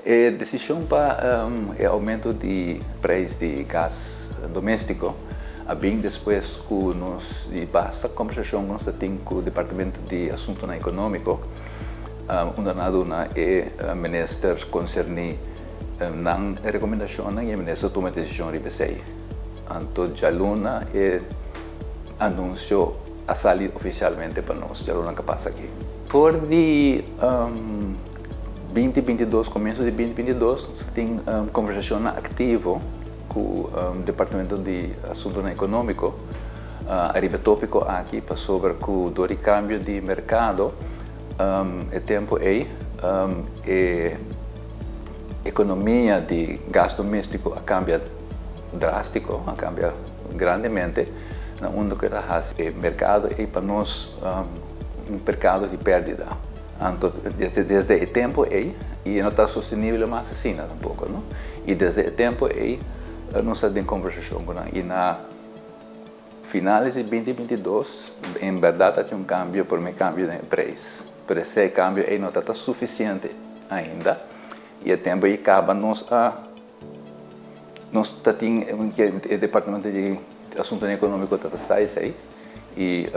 E desishon pa e oumento di preis di gas doméstiko a bin despues ku nos di basta kombersashon ku nos ta tin ku Departamento di Asuntunan Ekonómiko, unda nan a duna e minister konserní nan rekomendashonnan i e minister a tuma e desishon riba esei. Anto djaluna e anunsio a sali ofisialmente pa nos djaluna ku a pasa aki. For di 2022, komienso di 2022, nos tin kombersashonnan aktivo ku Departamento di Asuntunan Ekonómiko ariba e tópiko aki pasobra ku dor di kambio di merkado e tempu ei e ekonomia di gas doméstiko a kambia drástiko, a kambia grandemente na unda ku ta hasi e merkado ei pa nos un merkado di pèrdida. Anto desde e tempu ei i e no ta sostenibel mas asina tampoko, no? I desde e tempu ei nos ta den kombersashon ku nan i na finales di 2022 en bèrdat a tin un kambio, promé kambio den e preis. Pero esei kambio ei no ta sufisiente ainda i e tempu ei kaba nos ta tin e departamento di asuntunan ekonómiko ta sa esei i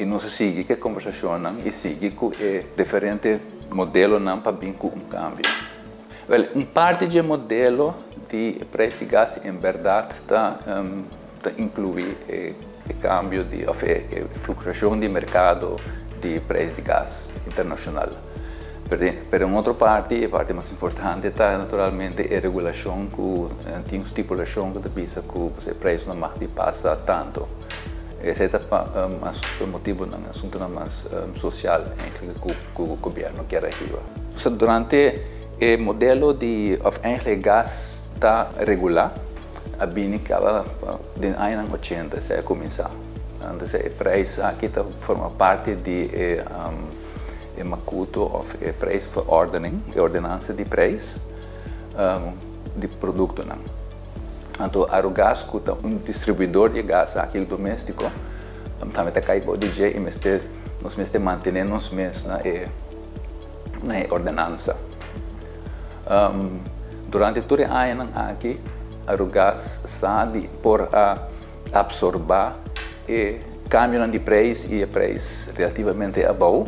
nos a sigui ku e kombersashonnan i sigui ku e diferente modelonan pa bin ku un kambio. Wèl, un parti di e modelo di e preis di gas en bèrdat ta inkluí e kambio di òf e fluktuashon di merkado di preis di gas internashonal. Pero un otro parti, e parti mas importante ta naturalmente e regulashon ku tin un stipulashon ku ta bisa ku e preis no mag di pasa tantu. Esei ta pa mas motibunan, asuntunan mas sosial eigenlijk ku gobièrnu kier a hiba. Durante e modelo di òf eigenlijk gas ta regulá a bini kaba den añanan 80 esei a kuminsá. Antes e preis aki ta forma parti di e makutu òf e prijsverordening, e ordenansa di preis di produktonan. Anto Arugas ku ta un distribuidor di gas aki doméstiko tambe ta kai bou di dje i mester nos mester mantené nos mes na e ordenansa. Durante tur e añanan aki Arugas sa di por a apsorbá e kambionan di preis i e preis relativamente abou,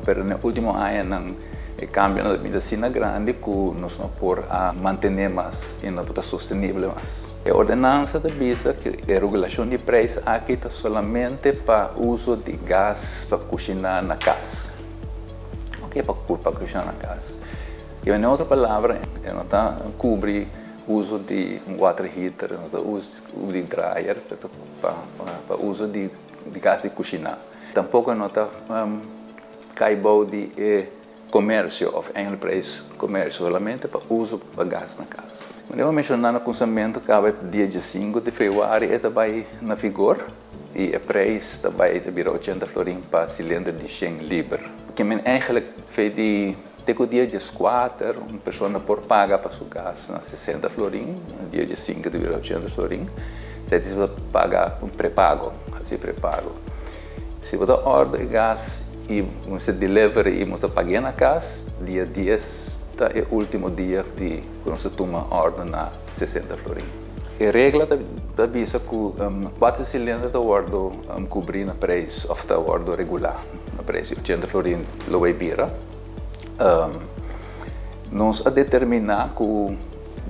pero na e último añanan e kambionan ta bini asina grandi ku nos no por a mantené mas i no por ta sostenibel mas. E ordenansa ta bisa ku e regulashon di preis aki ta solamente pa uso di gas pa kushiná na kas. Oke, pa kushiná na kas. I na otro palabra, e no ta kubri uso di un water heater, no ta kubri dryer, pa uso di gas di kushiná. Tampoko no ta kai bou di e komersio òf eigenlijk preis komersio, solamente pa uso pa gas na kas. Manera mi a menshoná na kuminsamentu kaba dia 5 di febrüari e ta bai na vigor i e preis ta bai ta bira 80 florin pa silinder di 100 liber. Ke men eigenlijk fe di te ku dia 14 un persona por paga pa su gas na 60 florin, dia 5 ta bira 80 florin, si bo paga un prepago, hasi prepago. Si bo ta order e gas i bo delivery i bo ta pag'é na kas, dia 10 ta e último dia di ku nos ta tuma order na 60 florin. E regla ta bisa ku 4 silinder ta wòrdu kubrí na preis òf ta wòrdu regulá na preis di 80 florin lo bai bira. Nos a determiná ku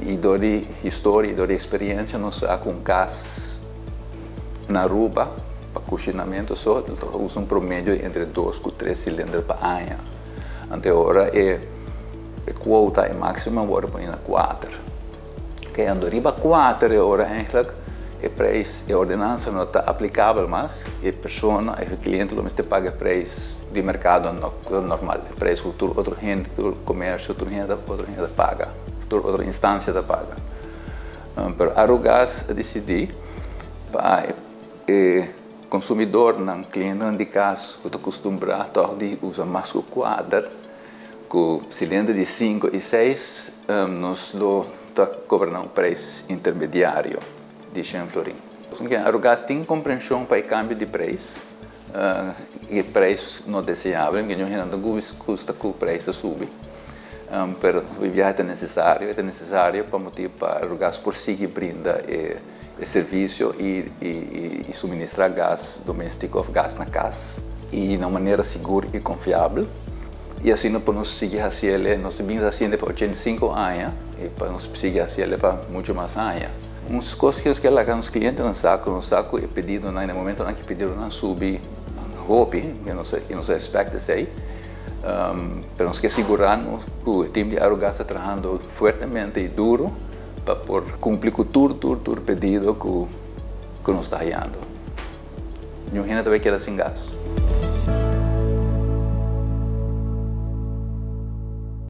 i dor di historia i dor di eksperensia nos sa ku un kas na Aruba pa kushinamentu so ta usa un promedio di entre 2 ku 3 silinder pa aña. Anto ora e kuota, e máksimo a wòrdu pone na 4. Oké, anto riba 4 e ora eigenlijk e preis, e ordenansa no ta aplikabel mas, e persona, e kliente lo mester paga e preis di merkado normal, e preis ku tur otro hende, tur komersio, tur hende, otro hende ta paga, tur otro instansia ta paga. Pero Arugas a disidí pa e konsumidornan, klientenan di kas ku ta kustumbrá tòg di usa mas ku kuater, ku silinder di 5 i 6, nos lo ta kobra nan un preis intermediario di 100 florin. Arugas tin komprenshon pa e kambio di preis, e preis no deseabel, ku hende no ta gusta ku preis ta subi. Pero biaha ta necesario pa motibo pa Arugas por sigui brinda e servicio y suministra gas domestico of gas na cas y di un manera sigur y confiabel. Y asina pa nos sigui haciendo, nos ta bin haciendo pa 85 aña y pa nos sigui haciendo pa mucho mas aña. Un cos cu nos laga nos clientenan sa, nos sa cu e pedido na momento cu pedido nan subi hopi, cu nos expect esey, pero nos kier sigura cu e team di Arugas ta trahando fuertemente y duro pa por cumpli cu tur pedido cu nos ta hayando. Ningun hende tambe keda sin gas.